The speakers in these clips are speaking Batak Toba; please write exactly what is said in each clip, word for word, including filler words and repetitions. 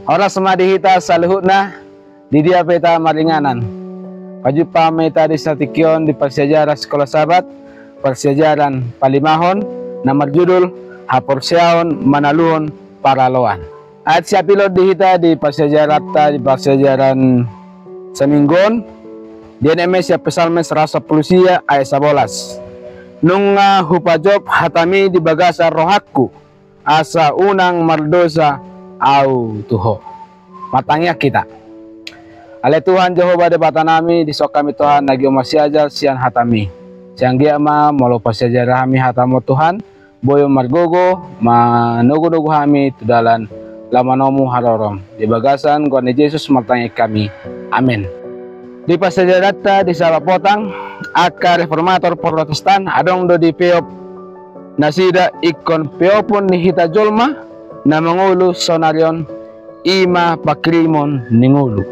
Horas ma di hita saluhutna, di dia pe hita maringanan. Pajumpa ma hita di satingki on di parsiajaran Sikola Sabat, parsiajaran palimahon, na marjudul Haporseaon Manaluhon Paraloan. Ayat siapilon di hita di parsiajaranta, di parsiajaran saminggu on, di N M S sian Psalmen saratus sampulu sia ayat sabolas. Nunga hupajop hatami di bagasan rohangku, asa unang mardosa ahu tu Ho. Martangiang hita. Ale Tuhan Jahowa Debatanami, dison hami Tuhan na giot marsiajar sian hatami. Sai anggiat ma molo parsiajaran hami hatamu Tuhan, boi margogo, manogunogu hami tu dalan laho manomu harorom. Di bagasan goar ni Jesus martangiang hami. Amen. Di parsiajaranta di Sabat potang, angka reformator Protestan adong do dipeop nasida ingkon peopon ni hita jolma na mangolu sonari on, i ma pangkirimon ni ngolu.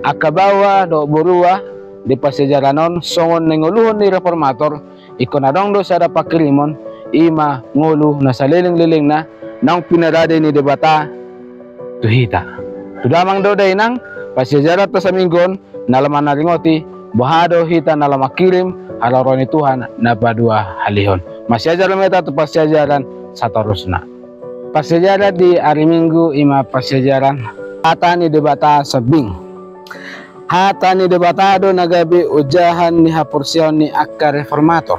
Angka baoa dohot borua, di parsiajaran on songon na ningoluhon ni reformator, ingkon adong do sada pangkirimon, i ma ngolu na salelenglelengna naung pinarade ni Debata tu hita. Tu damang dohot dainang, parsiajaranta saminggu on na laho manaringoti boha do hita na laho mangkirim haroro ni Tuhan na paduahalihon. Marsiajar ma hita tu parsiajaran satorusna. Parsiajaran di ari Minggu i ma parsiajaran hata ni Debata sambing. Hata ni Debata do na gabe ojahan ni haporseaon ni angka reformator.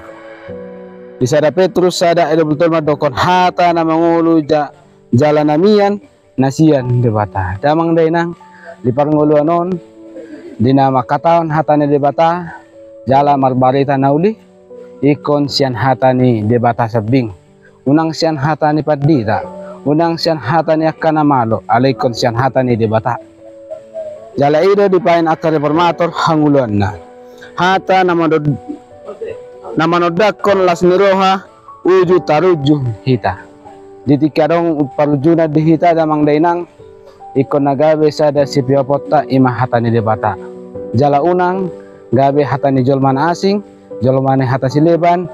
Di sada Petrus sada ayat dua pulu tolu mandokkon hata na mangolu ja-, jala na mian na sian Debata. Damang dainang, di parngoluan on, di na mangkatahon hata ni Debata jala marbarita na uli, ingkon sian hata ni Debata sambing. Unang sian hata ni pandita, unang sian hata ni angka na malo, alai ingkon sian hata ni Debata. Jala i do dibaen angka reformator hangoluanna. Hata na manod-, na manondanghon las ni roha, uju tarunjung hita. Di tingki adong parunjunan di hita damang dainang, ingkon na gabe sada sipeoponta i ma hata ni Debata. Jala unang gabe hata ni jolma na asing, jolma ni hata sileban.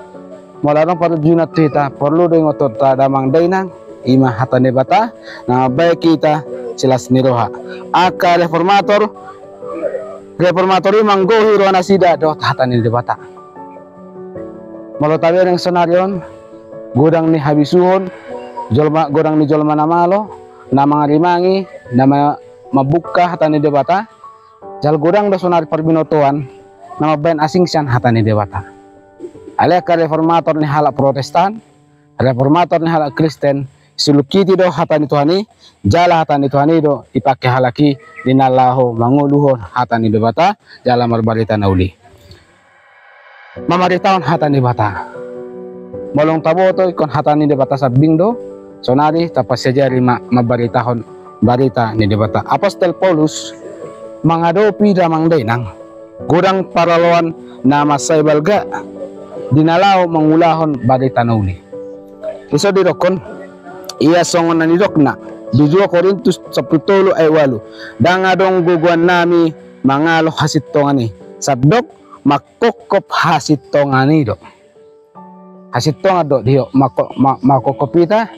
Molo adong parunjunan tu hita, porlu do ingotonta damang dainang, i ma hata ni Debata na mambaen hita silas ni roha. Angka reformator, reformator i manggohi roha nasida dohot hata ni Debata. Molo tabereng sonari on, godang ni habisuhon, jolma, godang ni jolma na malo, na mangarimangi, na ma-, mambuka hata ni Debata, jala godang do sonari parbinotoan na mambaen asing sian hata ni Debata. Alai angka reformator ni halak Protestan, reformator ni halak Kristen, silungkiti do hata ni Tuhan i, jala hata ni Tuhan i do dipake halak i di na laho mangoluhon hata ni Debata, jala marbarita na uli. Mamaritahon hata ni Debata. Molo taboto ingkon hata ni Debata sambing do, sonari taparsiajari ma mambaritahon barita ni Debata. Apostel Paulus mangadopi damang dainang godang paraloan na mansai balga di na laho mangulahon barita na uli. Dison didokkon, ia songon na nidokna di dua Korintus sampulu tolu ayat ualu, ndang adong gogoannami mangalo hasintongan i, sandok mangkophop hasintongan i do. Hasintongan do di ho mangko-, ma-, mangkophop hita,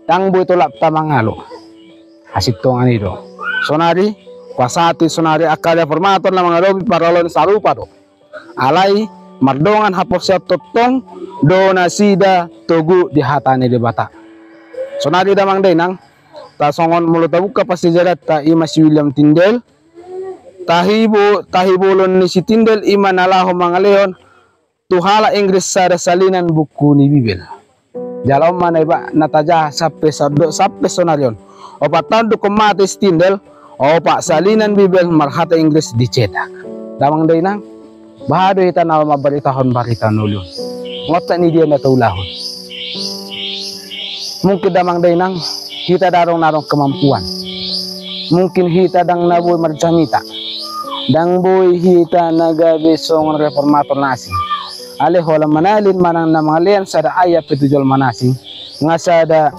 ndang boi tolapta mangalo hasintongan i do. Sonari, pasati sonari angka reformator na mangadopi paraloan sarupa do. Alai mardongan haporseaon tongtong do nasida togu di hata ni Debata. Sonari damang dainang, tasongon molo tabuka parsiajaranta i ma si William Tyndale, tahibo-, tahibolon ni si Tyndale i ma na laho mangalehon tu halak Inggris sada salinan buku ni Bibel. Jala on ma na iba na tajaha sampe sandok sampe sonari on. Opat taon dungkon mate si Tyndale, opat salinan Bibel marhata Inggris dicetak. Damang dainang, boha do hita na mambaritahon barita na uli on? Ngontak ni dia na taulahon? Mungkin damang dainang, hita ndang adong na adong kemampuan. Mungkin hita ndang na boi marjamita. Ndang boi hita na gabe songon reformator na asing. Alai holan manalin manang na mangalehon sada ayat pe tu jolma na asing, nga sada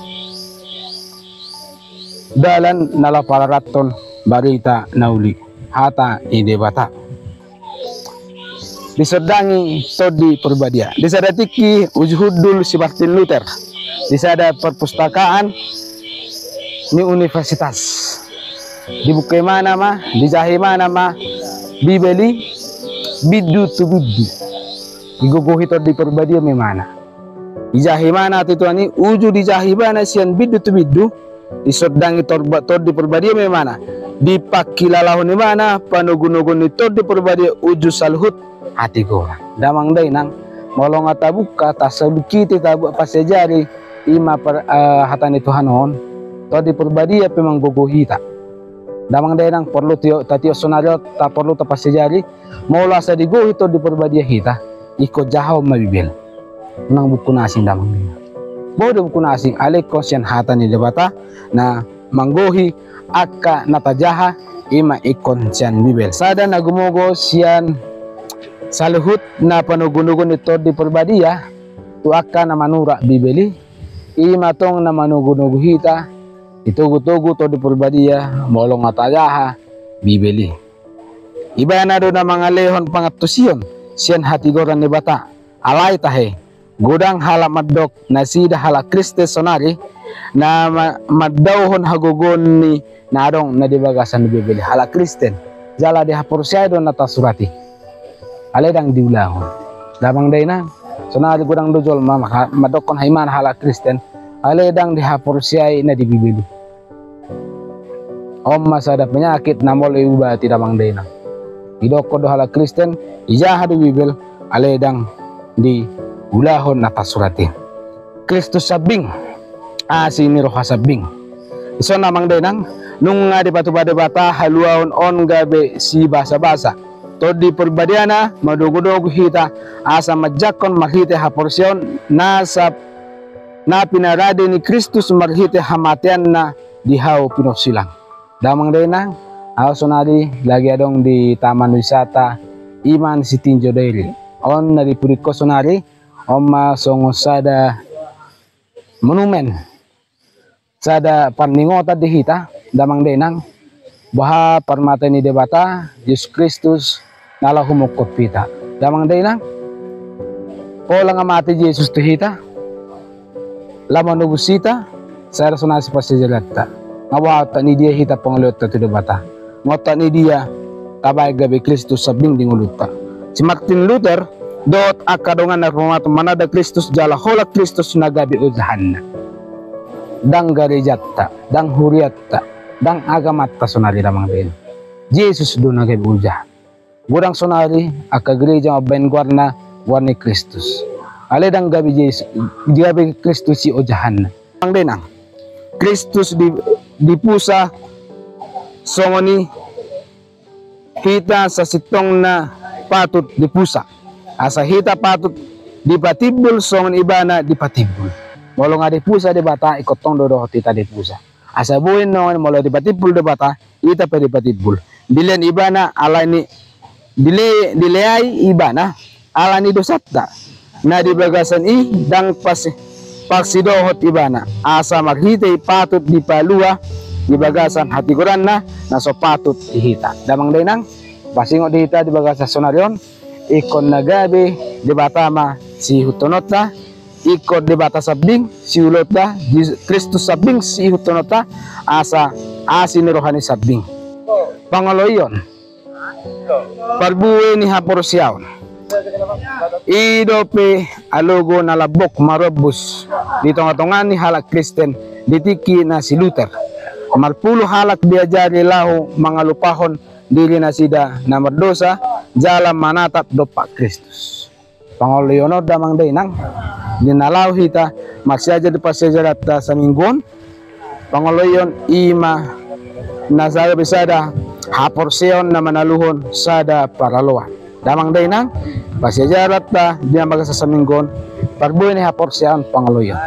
dalan na laho pararathon barita na uli, hata ni Debata. Disondangi Tondi Porbadia. Di sada tingki uju hundul si Martin Luther di sada perpustakaan ni universitas. Dibuka imana ma, dijaha imana ma Bibel i bindu tu bindu. Digogohi Tondi Parbadia ma imana. Dijaha imana hatutuan i, uju dijaha ibana sian bindu tu bindu, disondangi Torba-, Tondi Parbadia ma imana. Dipangkilalahon imana panogunoguon ni Tondi Parbadia uju saluhut hatigoran. Damang dainang, molo nga tabuka, tasabukiti, tabuka, pasiajari, ima par-, eh, hata ni Tuhan on, Tondi Parbadia pe manggogohi hita. Damang dainang, porlu tio-, tatiop sonari on, ta porlu tapasiajari, molo asa digohi Tondi Parbadia hita, ingkon jahahon ma Bibel. Unang buku na asing, damang dainang. Boha do buku na asing, alai ingkon sian hata ni Debata na manggohi angka na tajaha, ima ingkon sian Bibel. Sada na gumogo sian saluhut na panogunoguon ni Tondi Parbadia tu angka na manurak Bibel i, ima tong na manogunogu hita, ditogutogu Tondi Parbadia, molo nga tajaha Bibel i. Ibana do na mangalehon pangantusion sian hatigoran ni Debata. Alai tahe, godang halak mandok nasida halak Kristen sonari, na ma-, mandaohon hagogoon ni na adong na di bagasan Bibel i, halak Kristen. Jala dihaporseai do na tarsurat i. Alai ndang diulahon. Damang dainang, sonari godang do jolma ma-, mandokkon haimana halak Kristen, alai ndang dihaporseai na di Bibel i. On ma sada penyakit na molo diubati, damang dainang. Didokkon do halak Kristen, dijaha do Bibel, alai ndang diulahon na tarsurat i. Kristus sambing, asi ni roha sambing. Dison, damang dainang, nunga dipatupa Debata haluaon on gabe sibasabasa. Tondi Parbadia na manogunogu hita asa manjangkon marhite haporseaon na sa-, na pinarade ni Kristus marhite hamateanna di hau pinorsilang. Damang dainang, ahu sonari lagi adong di taman wisata, ima Sitinjau Dairy. On na dipudingkon sonari, on ma songon sada monumen, sada parningotan di hita, damang dainang, boha parmate ni Debata, Jesus Kristus, na laho humongkop hita. Damang dainang, pola nga mate Jesus tu hita, laho manobus hita, sada sonari sipasiajarianta. Nga boha, ontak ni dia hita pangoloionta tu Debata? Nga ontak ni dia tabaen gabe Kristus sambing di ngolunta? Si Martin Luther dohot angka donganna rumaton mananda Kristus jala holan Kristus na gabe ojahanna. Ndang garejanta, ndang hurianta, ndang agamanta sonari, damang dainang. Jesus do na gabe ojahan. Godang sonari angka gereja mambaen goarna, goar ni Kristus. Alai ndang gabe Jesus, gabe Kristus i ojahanna. Damang dainang, Kristus di, dipusa songon i hita sasintongna patut dipusa. Asa hita patut dipatimbul songon ibana dipatimbul. Molo nga dipusa Debata, ingkon tong do dohot hita dipusa. Asa boi nongan molo dipatimbul Debata, hita pe dipatimbul. Dilean ibana alani, dile-, dileai ibana alani dosanta na di bagasan i, ndang pas-, parsidohot ibana, asa marhite i patut dipalua di bagasan hatigoranna na so patut di hita. Damang dainang, pasingot di hita di bagasan sonari on, ingkon na gabe Debata ma siihuthononta, ingkon Debata sambing siihuthononta, Jesus Kristus sambing siihuthononta, asa asi ni roha ni sambing. Pangoloion, parbue ni haporseaon. I dope alogo na lambok marombus di tongatonga ni halak Kristen di tingki na si Luther. Marpulu halak diajari laho mangalupahon diri nasida na mardosa jala manatap dompak Kristus. Pangoloion on, damang dainang, di na laho hita marsiajar di parsiajaranta saminggu on, pangoloion i ma na gabe sada haporseaon na manaluhon sada paraloan. Damang dainang, parsiajaranta di na bagasan saminggu on, parbue ni haporseaon pangoloion.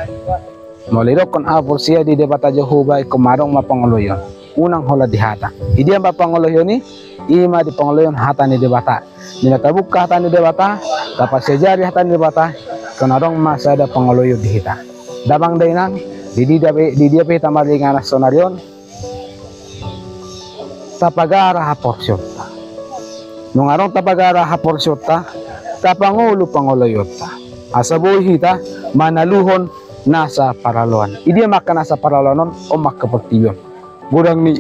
Molo didokkon ahu porsea di Debata Jahowa, ingkon ma adong ma pangoloion. Unang holan di hata. Di dia ma pangoloion i? I ma di pangoloion hata ni Debata. Di na tabuka hata ni Debata, tapasiajari hata ni Debata, ingkon adong ma sada pangoloion di hita. Damang dainang, di dia pe, di dia pe hita maringanan sonari on, tapagara haporseaonta. Nunga adong tapagara haporseaonta, tapangolu pangoloionta. Asa boi hita manaluhon nasa paraloan. Di dia ma angka nasa paraloan on? On ma angka portibi on. Godang ni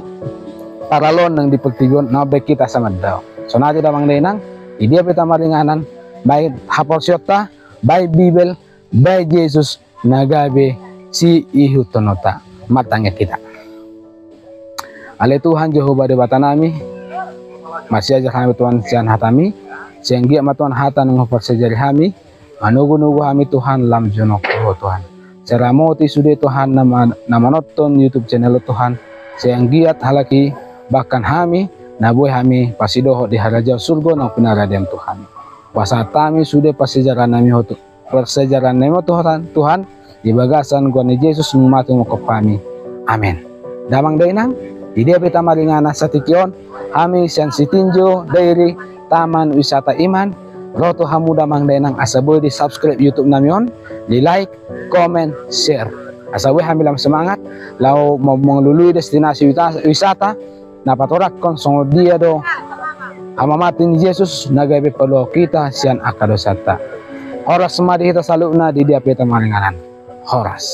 paraloan nang di portibi on na mambahen hita samandao. Sonari damang dainang, di dia pe hita maringanan, bahen haporseaonta, bahen Bibel, bahen Jesus na gabe siihuthononta. Martangiang hita. Ale Tuhan Jahowa Debatanami, marsiajar hami Tuhan sian hataMi, sai anggiat ma Tuhan hata naung huparsiajari hami, manogunogu hami Tuhan lam jonok tu Ho Tuhan. Sai ramoti sude Tuhan na ma-, na manonton YouTube channel on Tuhan, sai anggiat halak i bahkan hami, na boi hami pasidohot di harajaon surgo naung pinarade Ho Tuhan. Pasahat hami sude parsiajarannami Ho Tu-, parsiajarannami Ho Tuhan, Tuhan, di bagasan goar ni Jesus naung mate mangkophon hami. Amen. Damang dainang, di dia pe hita maringanan satingki on, hami sian Sitinjau Diary Taman Wisata Iman, ro tu hamu damang dainang asa boi di subscribe YouTube nami on, di like, comment, share. Asa boi hami lam semangat, laho ma-, mangalului destinasi wita-, wisata, na patorangkon songon dia do hamamate ni Jesus na gabe paluahon hita sian angka dosanta. Horas ma di hita saluhutna di dia pe hita maringanan. Horas.